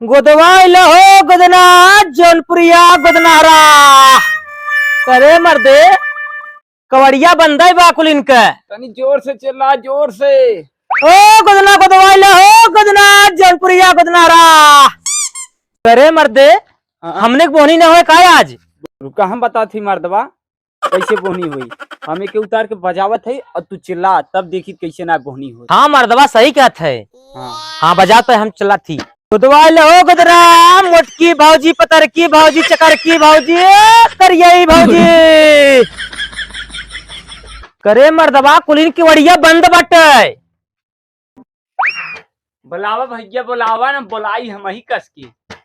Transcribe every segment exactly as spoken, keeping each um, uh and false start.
गोदवाइल हो गोदना, जौनपुरिया गोदनहरा। करे मर्दे, कवड़िया बंदै बा कुलिन के। तनी जोर से चिल्ला, जोर से। ओ गोदना गोदवाइल हो गोदना, जौनपुरिया गोदनहरा। करे मर्दे, हाँ। हमने के बोहनी न होए का आज? रुका, हम बताथी मर्दवा, कैसे बोहनी होई। हम एके उतार के बजावत है और तू चिल्ला, तब देखी कैसे ना बोहनी होई। हाँ, मर्दवा सही कहत है। हाँ। हाँ, बजा तो हम चिल्लाथी। गोदवाइल हो गोदना, मोटकी भौजी, पतरकी भौजी, चकरकी भौजी, ए, करियई भौजी। करे मर्दवा, कुलिन केवड़िया बंद बाटे। बोलावा भैया, बोलावा ना, बोलाई हमही कस के।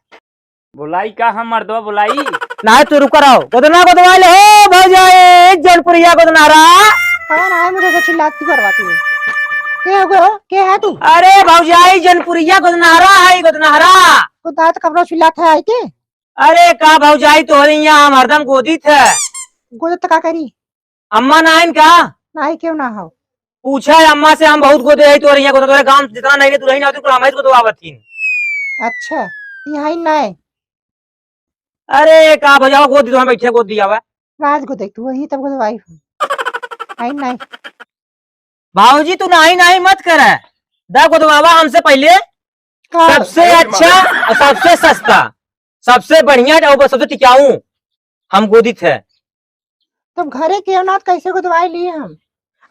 बोलाई का हम मर्दवा बोलाई? नाहीं, तू रुका रहो। गोदना गोदवाइल हो भौजाई, जौनपुरिया गोदनहरा। कौन है मुझे से चिल्लाती करवाती है? के हो गए हो? के है तू? अरे भौजाई, जौनपुरिया गोदनहरा है, गोदनहरा। तो दांत कपड़ा चिल्लात है आई के? अरे का भौजाई, तोहरे यहाँ हम हरदम गोदित है। गोदत तो का करी? अम्मा ना आइन का? नाहीं, क्यों ना हो? पूछा है अम्मा से, हम बहुत गोदे है तोरे यहाँ गोदे, तोरे गांव जितना नहीं रे, तू नहीं ना होती, कुल हम ही गोदवावत थी। अच्छा, यहाँ ही नहीं। अरे का भौजावा, गोद दी तो हम बैठे, गोद दिया हुआ। राज गोदे तू वही तब गोदवाई हो। आई नहीं। भाऊजी, तू नाहीं नाहीं मत कर, दा गोदवावा हमसे पहिले। का? सबसे अरे अच्छा मारे। और सबसे सस्ता, सबसे बढ़िया और सबसे टिकाऊ हम गोदित है। तब घरे के ना, कैसे गोदवाई लिए हम?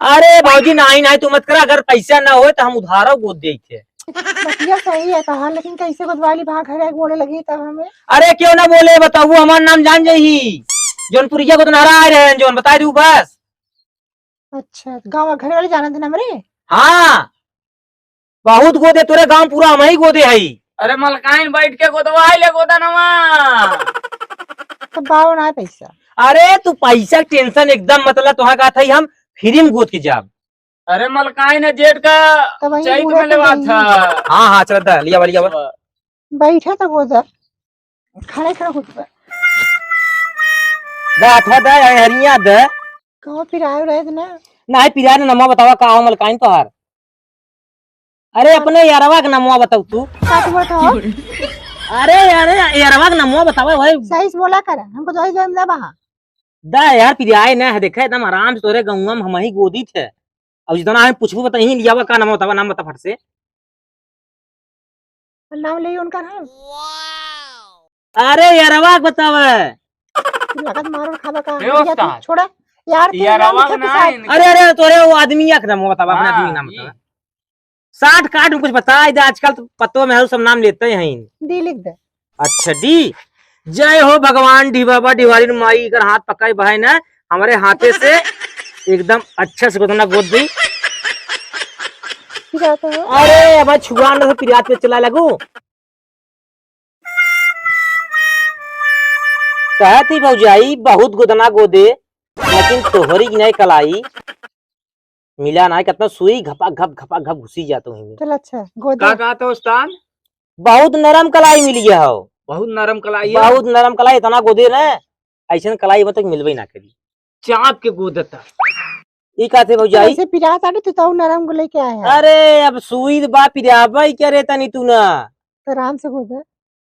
अरे भाऊजी, नाहीं नाहीं, तू मत करा, अगर पैसा ना होए तो हम उधारो गोद देइत है। बतिया सही है तहार, लेकिन कैसे गोदवाई ली, वहाँ घरे बोले लगी तब हमें। अरे क्यों ना बोले, बताऊ, हमार नाम जान जाई, जौनपुरिया गोदनहरा आए रहे, जौन बताई दू बस। अच्छा, गाँव घर वाले जानत हैं हमरे? हाँ, बहुत गोदे तोरे गांव, पूरा हम ही गोदे हई। अरे मलकाइन, बैठ के गोदवाई ले गोदनवा। तो बाबू ना पैसा। अरे तू पैसा के tension एकदम मत ला, तोहार का था हम free में गोद के जाब। अरे मलकाइन, जेठ का तो वही चैत बूढ़े में के लेवा जाइए। था। हाँ हाँ, चल दा, लिया बा, लिया बा। बैठा तो गोदा। खड़े खड़े कुछ बा। दा, अथवा दा, हरिया दा। कहो पिरायो रहे ना। नाहीं पिरायो ना, नमवा बतावा का हो मलकाइन तोहार? अरे अपने यारवा के नमवा बताऊ तू। का तू बताओ? अरे यार, यारवा के नमवा बतावा भाई। सही से बोला कर, हमको तो सही से ना बहा। दा यार, पिराए ना है, देखा एकदम आराम से तोरे गौवा में हम ही गोदित है। अब जितना हम पूछबू बता, यहीं लियावा का नमवा बतावा, नाम बता फट से। नाम ले उनका नाम। अरे यारवा के बतावे। तू लागत मारो खाबा का? ए भैया, तू उस्ताद। छोड़ा। यार, तेरे नाम यारवा लिखा ना था शायद। इनका। अरे, अरे, तोरे वो आदमी के नाम बतावा, अपना हाँ, आदमी के नाम ये। बतावा। साठ काट में कुछ बताई दे, आजकल तो पतो में है, सब नाम लेते हैं। डी लिख दे। अच्छा, डी। जय हो भगवान डी बाबा, डिवारी माई, अगर हाथ पकाई भाई ना, हमारे हाथे से एकदम अच्छा से गोदना गोद दी। पिरात हो? अरे, अब छुआ न से पिरात पे चला लगू। कहत ही भौजाई, बहुत गोदना गोदे, लेकिन तोहरी की नहीं कलाई मिला ना, कितना सुई घपा घप, घपा घप घुसी जात वहीं में। चल अच्छा, गोदे। का कहत हो उस्ताद? बहुत नरम कलाई मिली है हो। बहुत नरम कलाई है? बहुत नरम कलाई, इतना गोदे ना, ऐसन कलाई अब तक मिलबे ना करी। चाप के गोदता। ई का थे भौजाई? ऐसे पिरात आटे, तू तो नरम को लेके आए हैं। अरे, अब सुई बा, पिराबे क्या रे तनी तू ना? तो आराम से गोदे।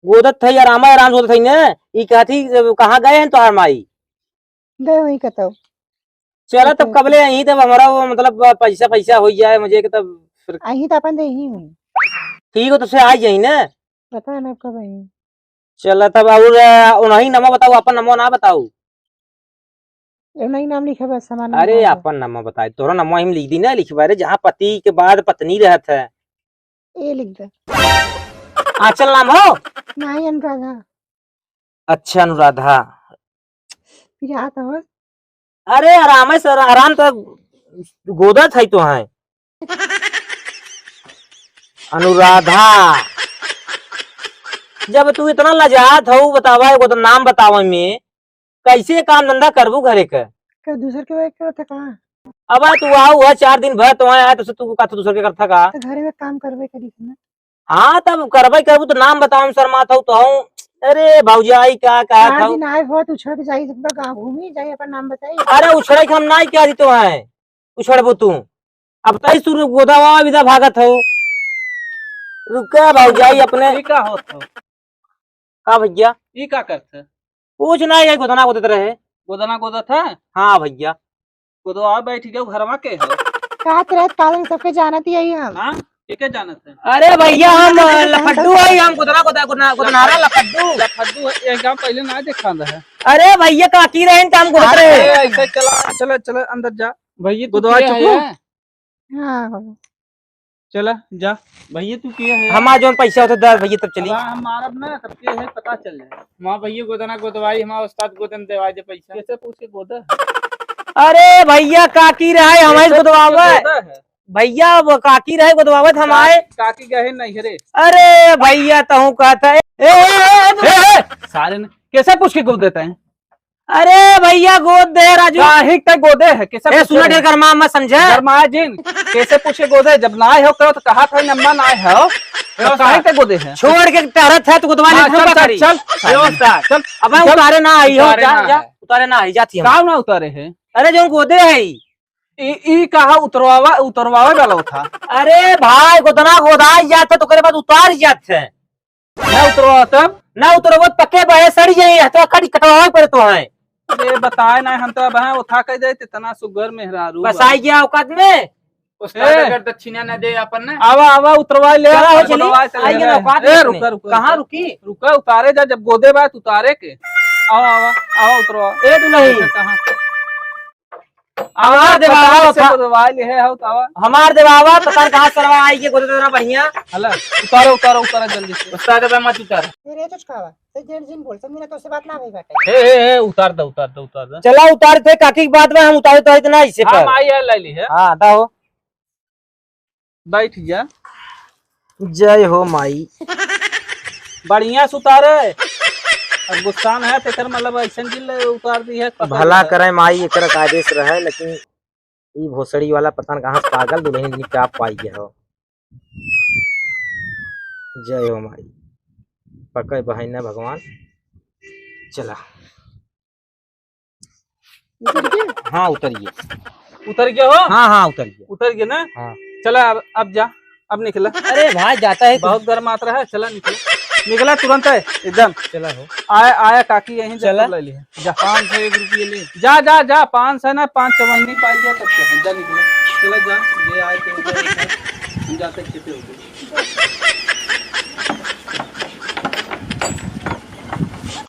गोदत है, आराम, आराम से गोदत है ना। ई कहती, "कहाँ गए हैं तोहार माई?" गए वहीं कतौ। चला तब, कबले यहीं तब हमारा वो, मतलब, पैसा, पैसा हो जाए मुझे कि तब फिर। अहीं तो अपन दे ही हूँ। ठीक हो, तो से आ जाई ना। पता ना कब आई। चला तब, और, अ, उन्हीं नमवा बताऊ, अपन नमवा ना बताऊ। ए, नहीं, नाम लिखे बस, हमार नाम अरे, ना अपन नमवा बताई, तोहरा नमवा हम लिख दी ना, लिखबा रे, जहाँ पति के बाद पत्नी रहत है। ए लिख दे। आंचल नाम हो? नहीं, अनुराधा। अच्छा, अनुराधा। पिरात हो? अरे, आराम है सर, आराम तो गोदत है तो है। अनुराधा, जब तू इतना लजात हो, बतावा, एगो तो नाम बतावे में, कैसे काम धंधा करबू घरे के? का दूसर के वही करत है का? अब तू आओ, वह चार दिन भर तो आया, तो से तू का तो दूसर के करता का? तो घरे में काम करबे करी ना। हाँ, तब करबे करबू तो नाम बताओ, शर्मात हो तो हूँ। अरे भौजाई, का कहत चार हो? दिन आए हो तो उछड़ के जाई, सब गाँव घूमी जाई, अपन नाम बताई। अरे उछड़े के हम नाई कह दी तो है, उछड़बू तू। अब तई सुरु गोदावा विदा भागत हो। रुका भौजाई अपने। ई का होत हो? का भैया? ई का करत है? कुछ ना, ये गोदना गोदत रहे। गोदना गोदत है? हाँ भैया। गोदवा बैठ गयो, घरवा के हो? कहत रहत पालन सबके जानत ही हम। हाँ, के के जानत है? अरे भैया, हम लफड्डू है, हम गोदना गोदा-, गोदना-, गोदनारा लफड्डू। लफड्डू है, ये गाँव पहले ना देखा रहे। अरे भैया, काकी रहे त हम गोदत रहे। अरे, ऐसे चला, चला, चला, अंदर जा। भैया, तू गोदवा के चुकू? है? हाँ। चला, जा। भैया, तू के है? हमार जौन पैसा होता दस भैया, तब चली। अब हम मारब ना, तब के है, पता चल जाए। हमार भैया गोदना गोदवाई, हमार उस्ताद गोदन देवाई दे पैसा। कैसे पूछ के गोदा? अरे भैया, काकी रहे, हमारे कैसे पूछ के गोदवावे। गोदा है? भैया, वो काकी रहे गोदवावत हमारे। का-, काकी गए नैहरे। अरे भैया, तहूँ कहता है। ए, ए, ए, ए, ए, ए, सारे ने कैसे पूछ के गोद देते हैं? अरे भैया, गोद दे राजू। काहे के गोदे है? कैसे ए, पूछे सुना, रहे? ढेर गरमा मत समझे। गरमाए जिन। कैसे पूछे गोदे? जब ना आए हो करो तो कहा था, "अम्मा ना आए हो।" तो काहे के गोदे है? छोड़ के टहरत है तो गोदवा ले, हाँ, चल, का चल, करी? चल। ए, उस्ताद। चल, अब चल। उतारे ना आई हो, उतारे जा, ना जा, है। उतारे ना आई, जाती हम। काम ना उतारे है। अरे, जो गोदे है ई। ई, ई कहा उतरवावा, उतरवावे वाला था? अरे भाई, गोदना गोदाई जात है तो ओकरे बाद उतार जात है। ना उतरवा तब? ना उतरवा तो पक्के बहे सड़ जाई, तो कड़ी कटवावे पड़े तो है। अरे बताए ना, हम तो अब हैं, उठा के जाए, इतना सुगर मेहरारू बस बा। आई गया औकात में। उस्ताद ए। अगर दक्षिणा ना दे अपन ना। आवा, आवा, उतरवा ले, चला हो, चली। उतरवा चले आइए ना, जाए। औकात ए, में रुका, रुका, कहाँ रुका। रुकी? रुका, उतारे जा, जब गोदे बा, तो उतारे के। आवा, आवा, आवा, उतरवा। ए, दुल्हन। कहाँ? हमार देवावा फटाफट से था। गोदवा ले है, हो, तो आवा। हमार देवावा, पता नहीं कहाँ सरवा आई, ये गोदे देना बढ़िया। हला, उतारो, उतारो, उतारो जल्दी से। उस्ताद बा मत उतार। फिर ये तो खावा, तो जेन जिन बोल, समझी ना, तो उससे बात ना भई बाटे। हे, हे, हे, उतार दे, उतार दे, उतार दे। चला, उतार दे, काकी की बात में हम उतारे तो इतना इसे हाँ, कर। माई है, ले ली है। हाँ, दा हो। बैठ जा। जय हो माई। बढ़िया से उतारे। अब गुस्सा न है, तेकर मतलब ऐसन जिल उतार दी है, पता भला नहीं है। करे माई, एकर आदेश रहे, लेकिन ई भोसड़ी वाला पता न कहाँ से पागल दुल्हन निपटा पाई गया हो। जय हो माई, पकड़ बहिन भगवान, चला। उतर गया? हाँ, उतर गया। उतर गया हो? हाँ, हाँ, उतर गया। उतर गया ना? हाँ। चला, अब, अब जा, अब निकला। अरे भाई, जाता है तो बहुत गर्मात रहा है, चला निकला। निकला तुरंत है, एकदम। चला हो। आया, आया काकी यहीं चला। ले ली है। जा। पाँच सौ एक रुपये ले। जा, जा, जा, पाँच सौ ना, पाँच चवन्नी पाई जा, तब क्या है, जा निकला। चला जा, ये आए तो उधर, उधर, हम जाते खेते होते।